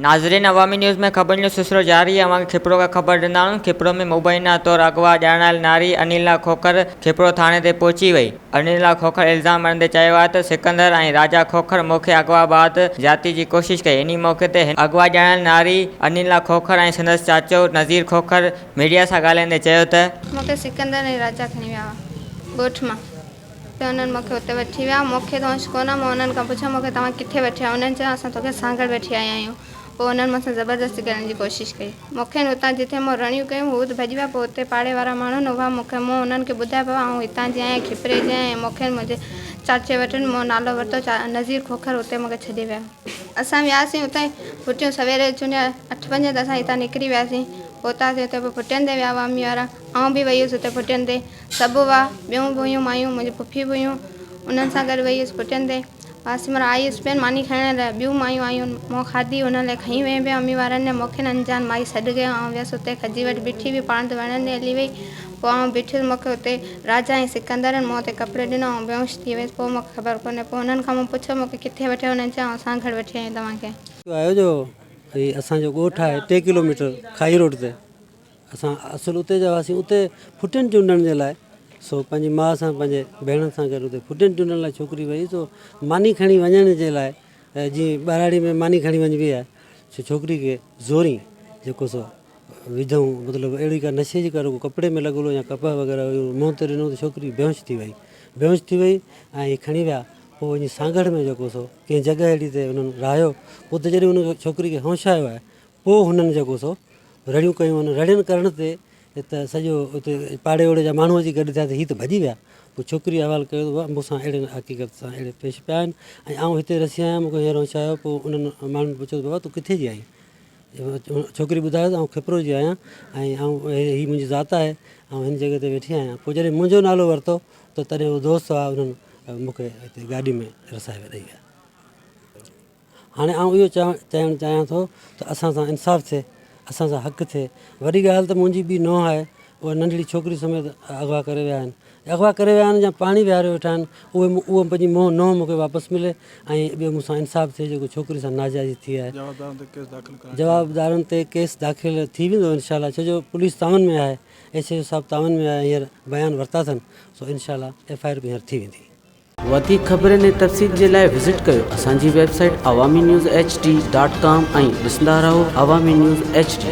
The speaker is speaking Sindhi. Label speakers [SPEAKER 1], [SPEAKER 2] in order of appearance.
[SPEAKER 1] ناظرين عوامي نيوز ۾ خبرن جو سلسلو جاري آهي اوهان کي کپرو کان خبر ڏيندا آهيون کپرو ۾ مبينا طور اغوا ڄاڻايل ناري انيلا کوکر کپرو ٿاڻي تي پهچي وئي انيلا کوکر الزام هڻندي چيو آهي ته سڪندر ۽ راجا کوکر مون کي اغوا بعد زيادتي جي ڪوشش ڪئي انهي موقعي تي هن اغوا ڄاڻايل ناري انيلا کوکر ۽ سندس چاچو نذير کوکر ميڊيا سان ڳالهائيندي چيو ته.
[SPEAKER 2] مون کي سڪندر ۽ راجا کڻي ويا هئا ڳوٺ مان ته انهن مون کي اتي وٺي ويا. مون کي ته هوش ڪونه، مون انهن کان پڇيو مون کي توهان ڪٿي وٺي آيا؟ انهن چيو اسان توکي سانگهڙ وٺي آيا آهيون. پوء انهن مون سان زبردستي ڪرڻ جي ڪوشش ڪئي. مون کي اتان جٿي مون رڙيون ڪيون هو ته ڀڄي ويا. پوء اتي پاڙي وارا ماڻهن اها مون کي مون انهن کي ٻڌايو بابا آئون هتان جي آهيان کپري جي آهيان ۽ مون کي منهنجي چاچي وٽ مون نالو ورتو نذير کوکر اتي مون کي ڇڏي ويا. اسان وياسين اتي ڦٽيون سويري چونڊيا اٺ بجي ته اسان هتان نڪري وياسين پهتاسين اتي پوء ڦٽين تي ويا وامي وارا آئون به وئي هيس اتي ڦٽين تي. سڀ هئا، ٻيون به هيون مايون، منهنجي پڦي به هيون، انهن سان گڏ وئي هيس پٽين تي. واسي مهل آئي هيس پين ماني کائڻ لاء، ٻيون مايون آيون، مون کاڌي، انهن لاء کنئي وئين پيا امي وارن ڏي، مون کي نه انجان مائي سڏ ڪيو، آئون ويس اتي کجي وٽ بيٺي هئي، پاڻ ته وڻن ڏي هلي وئي، پوء آئون بيٺيس، مون کي اتي راجا ۽ سڪندرن منهن تي ڪپڙو ڏنو، آئون بيهوش ٿي ويس، پوء مون کي خبر ڪونهي، پوء انهن کان مون پڇيو مون کي ڪٿي وٺي آيو، انهن چيو آئون سانگهڙ وٺي آيو آهيان توهان کي.
[SPEAKER 3] آيو جو هي اسان جو ڳوٺ آهي ٽي ڪلوميٽر کائي روڊ تي. اسان اصل اتي جا هئاسين اتي ڦٽين چونڊڻ جي لاء سو پنهنجي ماء سان پنهنجي ڀيڻن سان گڏ اتي ڦٽين چونڊڻ لاء ڇوڪري وئي سو ماني کڻي وڃڻ جي لاء جيئن ٻهراڙي ۾ ماني کڻي وڃبي آهي سو ڇوڪري کي زوري جيڪو سو وڌائون مطلب اهڙي ڪا نشي جي ڪري ڪپڙي ۾ لڳل هو يا ڪپهه وغيره منهن تي ڏنو ته ڇوڪري بيهوش ٿي وئي بيهوش ٿي وئي ۽ کڻي ويا پوء وڃي سانگهڙ ۾ جيڪو سو ڪنهن جڳهه اهڙي تي انهن رهايو پوء اتي جڏهن ان ڇوڪري کي هوش آيو آهي پوء هنن جيڪو سو رڙيون ڪيون انهن رڙين ڪرڻ تي ته سڄو اتي پاڙي اوڙي جا ماڻهو اچي گڏ ٿيا ته هي ته ڀڄي ويا. پوء ڇوڪريء احوال ڪيو ته بابا مون سان اهڙي حقيقت سان اهڙي پيش پيا آهن ۽ آئون هتي رسي آهيان مون کي هينئر هوش آيو. پوء انهن ماڻهن پڇيو ته بابا تون ڪٿي جي آهين؟ ڇوڪري ٻڌايو ته آئون کپرو جي آهيان ۽ آئون هي منهنجي ذات آهي آئون هن جڳهه تي ويٺي آهيان. پوء جڏهن منهنجو نالو ورتو ته تڏهن اهي دوست هئا انهن مون کي هتي گاڏي ۾ رسائي ڏئي ويا. هاڻي آئون اهو چوڻ چاهيان ٿو ته اسان سان انصاف ٿئي، اسان سان حق ٿئي. وڏي ڳالهه ته منهنجي ٻي نونهن آهي، اها ننڍڙي ڇوڪري سميت اغوا ڪري ويا آهن. اغوا ڪري ويا آهن يا پاڻي ويهاريو ويٺا آهن، اهي اهو پنهنجي نونهن مون کي واپس ملي ۽ ٻيو مون سان انصاف ٿئي جيڪو ڇوڪري سان ناجائزي ٿي آهي. جوابدارن تي ڪيس داخل ٿي ويندو انشاء الله ڇو جو پوليس تعاون ۾ آهي، ايس ايڇ او صاحب تعاون ۾ آهي هينئر بيان ورتا اٿن سو انشاء الله ايف I R به هينئر ٿي ويندي.
[SPEAKER 4] وڌيڪ خبرن ۽ تفصيل جي لاء وزٽ ڪيو اسان جي website Awami news H D dot com ۽ ڏسندا رهو عوامي نيوز ايڇ ڊي.